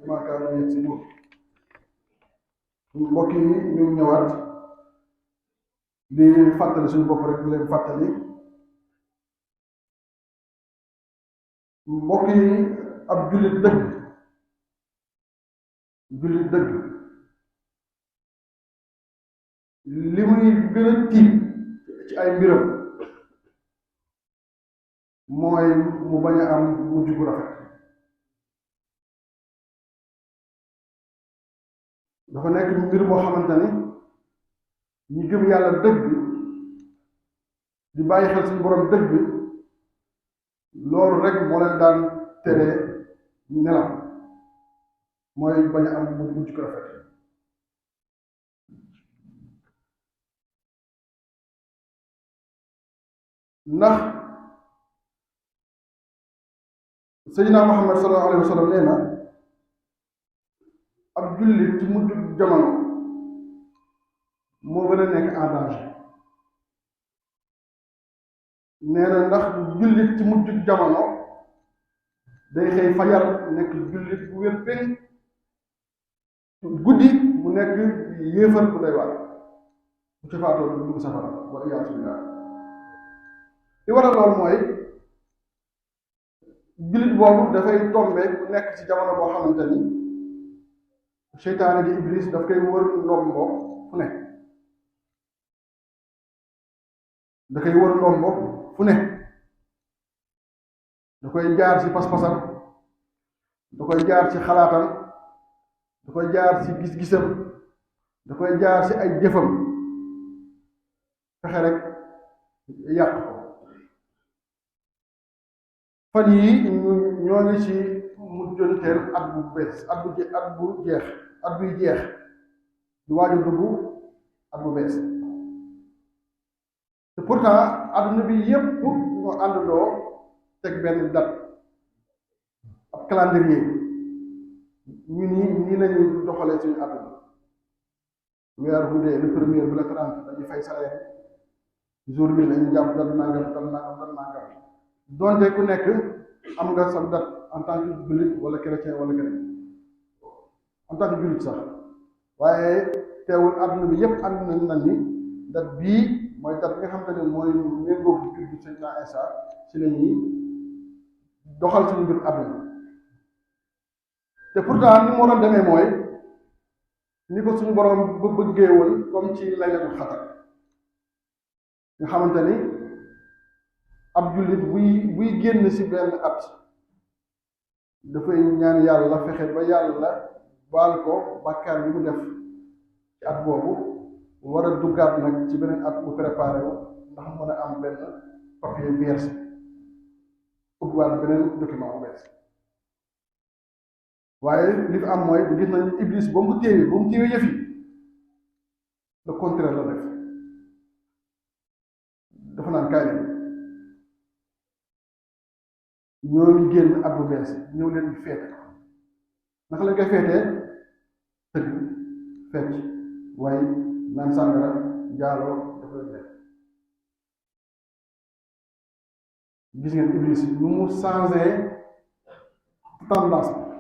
ammaa kaanuu yaksibuun. mbokk yi ñu ñëwaat di fàttali suñu bopp rek di leen fàttali mbokk yi ab jullit dëgg li muy gën a tiit ci ay mbiram mooy mu bañ a am mujj gu rafet. dafa nekk mbir moo xamante ni ñi gëm yàlla dëgg di bàyyi xel suñu borom dëgg loolu rek moo leen daan tere nelaw mooy bañ a am mujj gu rafet. ndax Seydina Muhammad sallallahu alayhi wa sallam nee na ab jullit ci mujj jamono moo gën a nekk en danger. nee na ndax jullit ci mujj jamono day xëy fajar nekk jullit bu wér péng, guddi mu nekk yéefar bu doy waar bu ci faatoo du dugg safara wa iyaazu billaah. li waral loolu mooy jullit boobu dafay tombe nekk ci jamono boo xamante ni seytaane di iblis daf koy wër ndombo fu ne da koy wër ndombo fu ne da koy jaar ci pas-pasam, da koy jaar ci xalaatam, da koy jaar ci gis-gisam, da koy jaar ci ay jëfam fexe rek yàq ko. fan yii ñoo ngi ci mujjanteel at bu bees at buy jeex di waaju dugg at bu bees te pourtant adduna bi yépp ñoo àndandoo teg benn date ab calendrier ñu nii lañuy doxalee suñu adduna. weer bu dee le premier bi la 30 dañuy fay salaire jour bi lañu jàpp dal nangam donte ku nekk am nga sa date en tant que jullit wala chrétien wala keneen en tant que jullit sax, waaye teewul àdduna bi yépp ànd nañ ni date bii mooy date bi nga xamante ne mooy méngoo bu juddu Seydina Isa ci la ñuy doxal suñu mbir àdduna. te pourtant ni mu waroon demee mooy ni ko suñu borom ba bëggee woon comme ci laylatul xadar nga xamante ni ab jullit buy génn ci benn at dafay ñaan yàlla fexe ba yàlla baal ko bàkkaar bi mu def ci at boobu war a duggaat nag ci beneen at bu préparé wu ndax mën a am benn papier vierge ubbiwaat beneen document bu bees. waaye li fi am mooy du gis nañu iblis ba mu téewee yëf yi le contraire la def. dafa naan kaay leen ñoo ngi génn at bu bees ñëw leen feete ko. naka lañ koy feetee? tëgg, fecc, waaye naan sàngara, njaaloo dafa leen def. gis ngeen iblis nu mu changé tendance bi.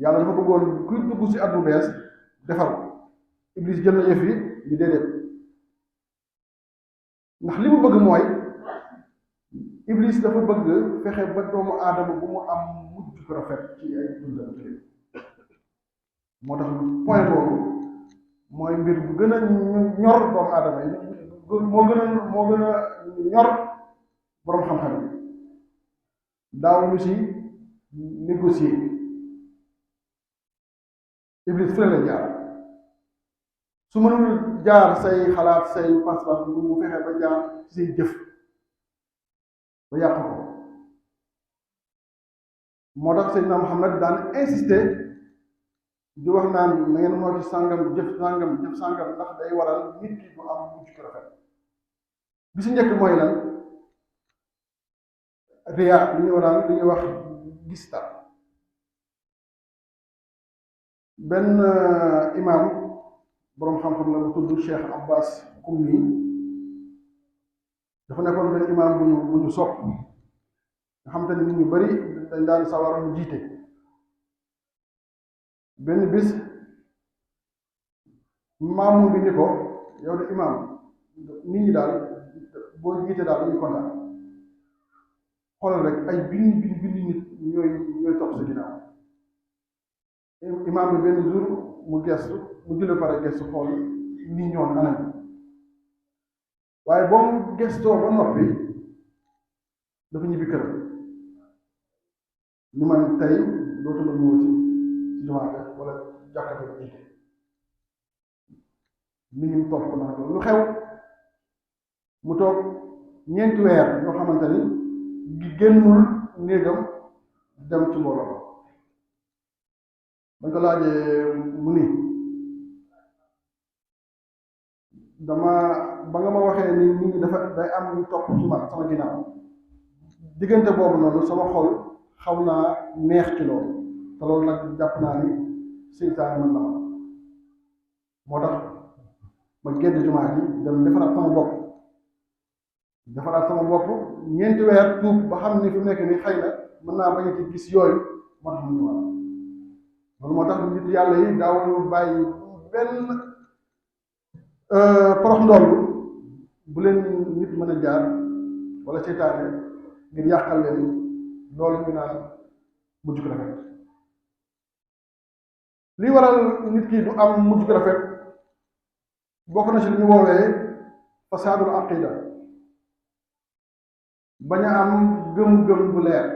yàlla dafa bëggoon kuy dugg ci at bu bees defar ko. iblis jël na yëf yi di déedéet, ndax li mu bëgg mooy iblis dafa bëgg fexe ba doomu aadama bu mu am mujj ko rafet ci ay dundam. moo tax point boobu mooy mbir bu gën a ñor doomu aadama yi moo gën a ñor boroom xam-xam yi. daawuñu ci négocier. iblis fu ne la jaar. su mënul jaar say xalaat say pas-pas mu fexe ba jaar ci say jëf ba yàq ko. moo tax Seydina Muhammad daan insister di wax naan na ngeen moytu sàngam jëf sàngam ndax day waral nit ki du am mujj ko rafet. bi si njëkk mooy lan? riya li ñuy wax gistal. benn imam boroom xam-xam la bu tudd Cheikh Abbas Kummi dafa nekkoon benn imam bu ñu sopp nga xam te ne nit ñu bari dañ daan sawar mu jiite. benn bis maamu bi ni ko yow de imaam nit ñi daal boo jiite daal dañuy kontaan xoolal rek ay bindi nit ñooy topp sa ginnaaw. imaam bi benn jour mu gestu mu julli pare gestu xool nit ñoon anam waaye boo mu gestoo ba noppi dafa ñibbi kër ni man tey dootuma ñëwati ci jumaa wala jàkkate ba jiite nit ñi topp ko naan ko lu xew mu toog ñeenti weer yoo xamante ni génnul néegam dem ci mbooloo bañ ko laajee mu ni dama ba nga ma waxee ni nit ñi dafa day am ñu topp ci man sama ginnaaw diggante boobu noonu sama xol xaw naa neex ci loolu te loolu nag jàpp naa ni seytaane mën na moo tax ma génn jumaa ji dem defaraat sama bopp ñeenti weer tuub ba xam ni fi mu nekk ni xëy na mën naa bañ ci gis yooyu moo tax mu ñëwaat loolu moo tax nit yàlla yi daawuñu bàyyi benn porox ndoll bu leen nit mën a jaar wala seytaane ngir yàqal leen loolu ñu naan mujj ko rafet li waral nit ki du am mujj ko rafet bokk na ci li ñu woowee fasaadul aqida bañ a am gëm-gëm bu leer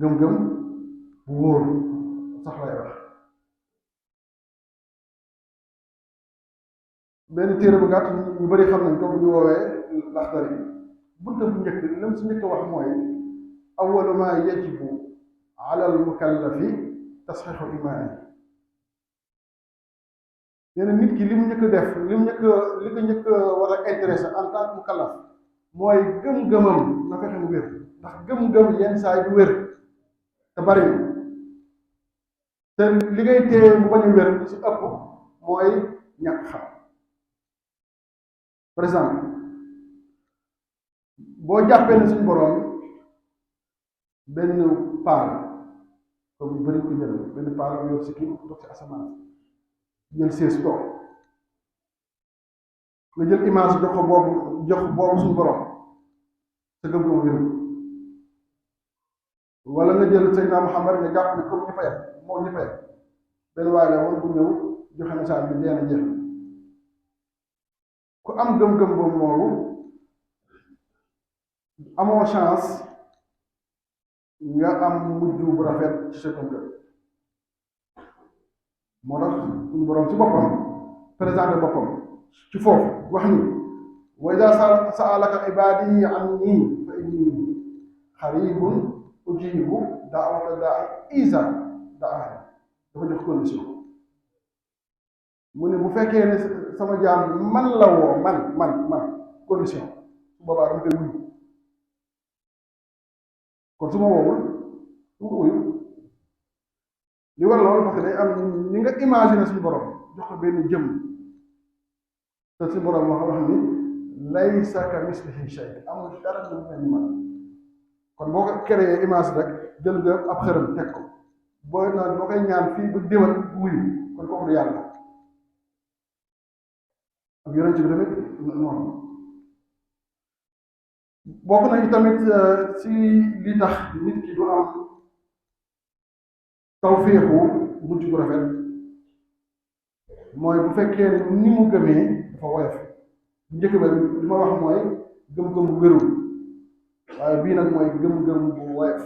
gëm-gëm bu wóor sax lay wax benn téere bu gàtt ñu bari xam nañ ko bu ñu woowee Laxdari bunta bu njëkk lam si njëkk wax mooy awwalu maa yajibu ala al mukallafi tasxiixu imaani nee na nit ki li mu njëkk def li ko njëkk war a intéressé en tant que mukallaf mooy gëm-gëmam na fexe mu wér ndax gëm-gëm yenn saa yi du wér te bari te li ngay téye mu bañ a wér ci ëpp mooy ñàkk xam par exemple boo jàppee ne suñu boroom benn paal comme yu bëri ko jël benn paal am yor si kii dox ci asamaan jël sées toog nga jël image jox boobu suñu boroom sa gëm-gëm wér wala nga jël Seydina Muhammad nga jàpp ne comme ñëpp a yem moom ñëpp a yem benn waaye la woon bu ñëw joxe message bi dee na jeex ku am gëm-gëm boobu moomu amoo chance nga am mujj bu rafet ci sa gëm-gëm moo tax suñu boroom ci boppam présenté boppam ci foofu wax ni wa idaa sa'alaka ibaadi anni fa inni xaribun ujibu da'wata daa'i izaa da'aani dafa jox condition mu ne bu fekkee ne sama jaam man la woo man condition su boobaa dama koy wuyu kon su ma woowul su ma ko wuyu li war loolu parce que day am ni nga imaginer suñu borom jox ko benn jëm te suñu borom wax ni laysa ka mislihi shay amul dara lu mel ni man kon boo ko créé image rek jël nga ab xërëm teg ko boo koy ñaan fii ba déwén wuyu kon kooku du yàlla ak yonent bi tamit noonu bokk nañu tamit ci li tax nit ki du am tawféexu mujj gu rafet mooy bu fekkee ne ni mu gëmee dafa woyof bu njëkk ba li ma wax mooy gëm-gëm bu wérul waaye bii nag mooy gëm-gëm bu woyof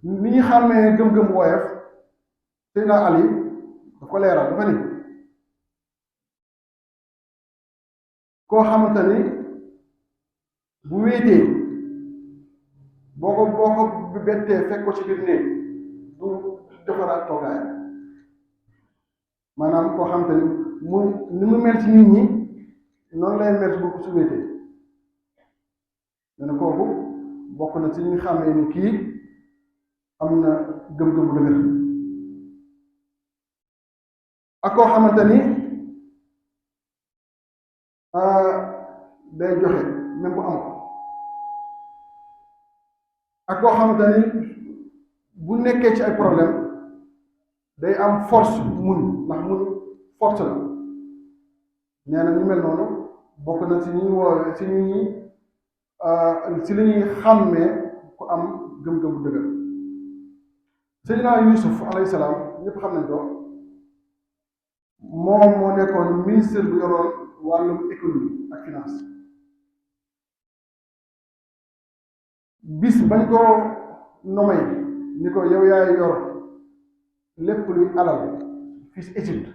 ni ñu xàmmee gëm-gëm bu woyof Seydina Ali daf ko leeral dafa ni koo xamante ni bu wéetee boo ko bettee fekk ko ci biir néeg du defaraat toogaayam maanaam koo xamante ni mu mel ci nit ñi noonu lay mel bu su wéetee nee na kooku bokk na ci ñi xàmmee ni kii am na gëm-gëm bu dëgër ak koo xamante ni day joxe même bu am ko ak koo xamante ni bu nekkee ci ay problème day am force muñ, ndax muñ force la. nee na ñu mel noonu bokk na si ñuy woo si ñuy si li ñuy xàmmee ku am gëm-gëm bu dëgër. Seydina Yuusuf alayhi salaam ñëpp xam nañ ko, moom moo nekkoon ministre bu yoroon wàllum économie ak finance. bis bañ ko nomé ni ko yow yaay yor lépp luy alal fii si Égypte,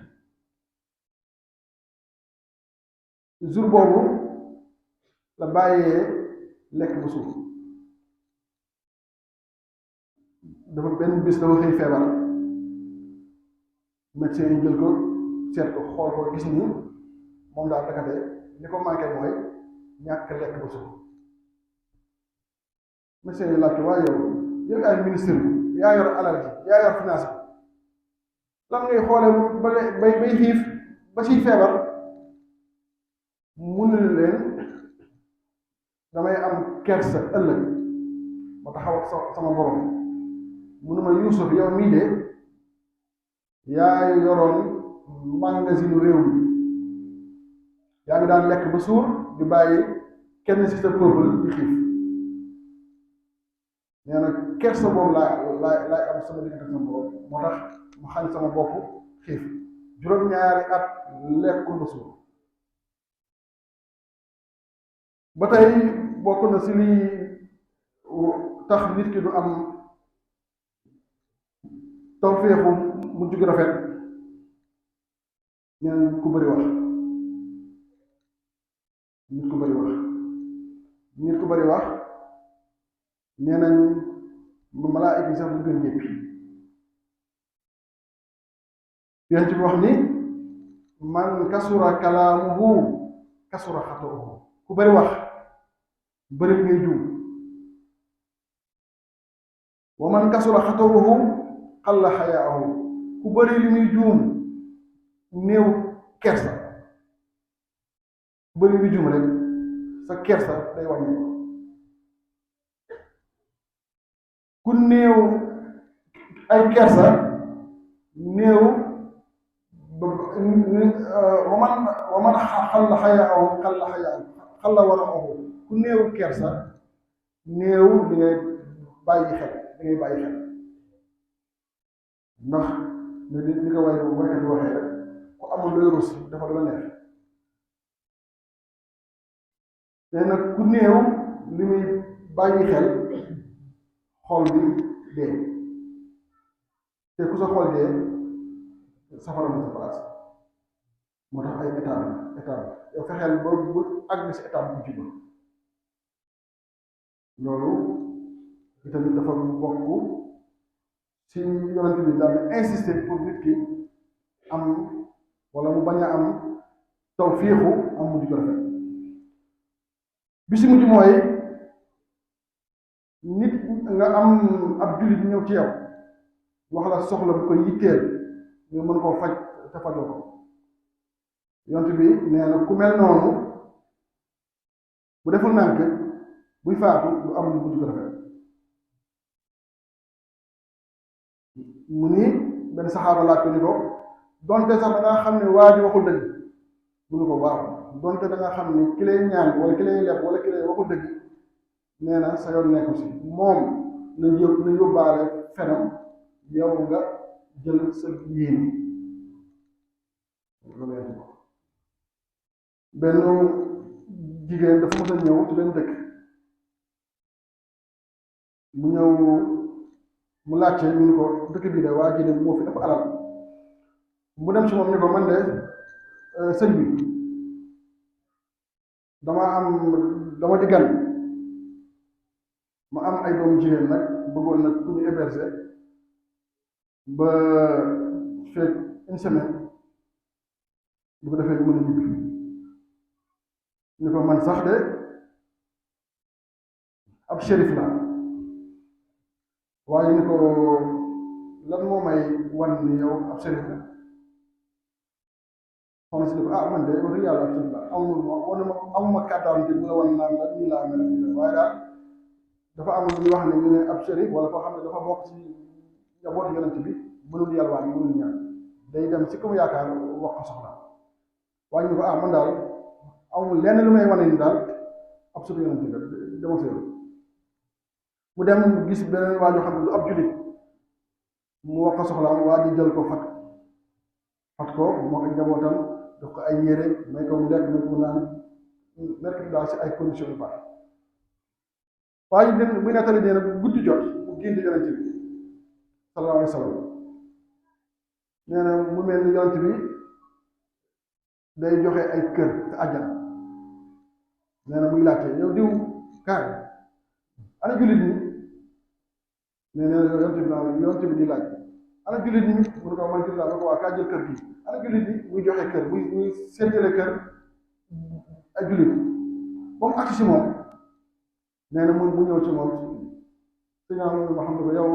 jour boobu la bàyyee lekk ba suur. dafa benn bis dafa xëy feebar, médecin yi jël ko seet ko xool ko gis ni moom daal dakate li ko manqué mooy ñàkk lekk ba suur. médecin yi laajte waaye yow yaay ministre bi yaa yor alal ji yaa yor finance bi, lan ngay xoole ba bay xiif ba siy feebar? mun na leen damay am kersa ëllëg ma taxaw ak sama borom. munuma Yuusuf yow mii de yaa yoroon magasinu réew mi, yaa ngi daan lekk ba suur di bàyyi kenn ci sa peuple di xiif. nee na kersa boobu laay am sama diggante sama borom, moo tax mu xañ sama bopp xiif juróom-ñaari at lekkul ba suur. ba tey bokk na ci lii tax nit ki du am tawféexu mu jug rafet, ñeneen ku bëri wax. nit ku bëri wax nee nañ malaayika yi sax duñ koy jéppi. yéen ci wax ni man kasura kalaamuhu kasura xata'uhu, ku bëri wax bëri ngay juum. wa man kasura xata'uhu xalla xayaahu, ku bëri li muy juum néew kersa. ku bëri li muy juum rek sa kersa day wàññi ko. ku néew ay kersa néew wa man xalla xayaahu xalla wara'uhu, ku néew kersa néew li ngay bàyyi xel ndax ni ko waykat bi waxee rek ku amul looy rus dafa la neex. te nag ku néew li muy bàyyi xel xol bi dee, te ku sa xol dee safara mu sa place. moo tax ay étape yow fexeel ba bu àgg si étape bu jubba. loolu itamit dafa bokk si yonent bi daal di insister pour nit ki am wala mu bañ a am tawfiixu am mujj ko rafet. bi si mujj mooy nit nga am ab jullit ñëw ci yow wax la soxla bu ko yitteel nga mën koo faj te fajoo ko. yonent bi nee na ku mel noonu bu deful nànk buy faatu du am mujj ko rafet. mu ni benn saxaaba laaj ko ni ko donte sax da nga xam ne waa ji waxul dëgg, mu ni ko waaw donte da nga xam ne ki lay ñaan wala ki lay leb wala ki lay waxul dëgg, nee na sa yoon nekku si moom na yóbbaale fenam, yow nga jël sa yéene. benn jigéen dafa mës a ñëw ci benn dëkk, mu ñëw mu laajte ñu ni ko dëkk bii de waa ji de moo fi ëpp alal. mu dem ci moom ni ko man de sëñ bi dama di gan, ma am ay doomu jigéen nag bëggoon nag ku ñu héberger ba fekk une semaine bu ko defee ñu mën a ñibbi. ni ko man sax de ab shérif la, waaye ni ko lan moo may wan ni yow ab shérif la. soxna si ni ko man de wax dëgg yàlla ab shérif la, amuma carte d'identité bu la wan naan la nii laa mel, waaye daal dafa am lu ñuy wax ne ñu ne ab shérif wala koo xam ne dafa bokk ci njabootu yonent bi mënul yalwaan mënul ñaan day dem si ku mu yaakaar wax ko soxla waaye ñu ko man daal amul lenn lu may wane ni daal ab sutu yonent bi dama seetlu mu dem gis beneen waa joo xam ne du ab julit mu wax ko soxlaam waa ji jël ko fat ko moo ko njabootam jox ko ay yére may ko mu lekk may ko mu naan nekk daal si ay conditions yu baax waaye bu nettali nee na guddi jot mu génn yonent bi sallallahu alayhi wa sallam nee na mu mel ni yonent bi day joxe ay kër te àjjana nee na muy laajte yow diw kaay ana jullit ñi nee na yonent bi di laaj ana jullit ñi mu ne ko man jullit laa ne ko waa kaa jël kër gi ana jullit ñi muy joxe kër muy séddale kër ay jullit ba mu agsi si moom nee na mu ñëw ci moom si nga xam ne ko yow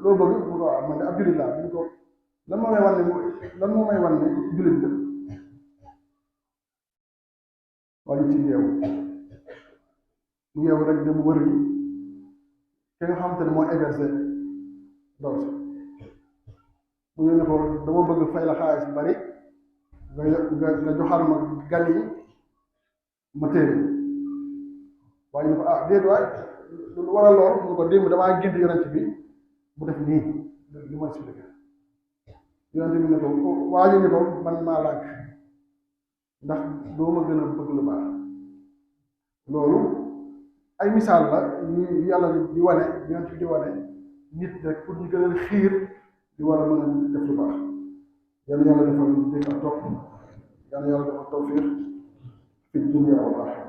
loolu bëgg mu ko waaw man de ab jullit laa mu ko lan moo may wan ne jullit la waaye ci yeewu mu yeewu rek dem wër yi ki nga xamante ne moo hébergé ndaw si mu ñëw ne ko dama bëgg fay la xaalis bu bari nga joxaat ma gan yi ma téere waaye ñu ko déet waay lu waral lool mu ko démb damaa gént yonent bi mu def nii li ma expliqué yonent bi ne ko waa ji ne ko man maa lànk ndax doo ma gën a bëgg lu baax loolu ay misaal la yu yàlla di wane yonent bi di wane nit rek pour ñu gën a xiir di war a mën a def lu baax yàlla defal dégg ak topp yàlla defal tawfiq fi dunya wal aaxira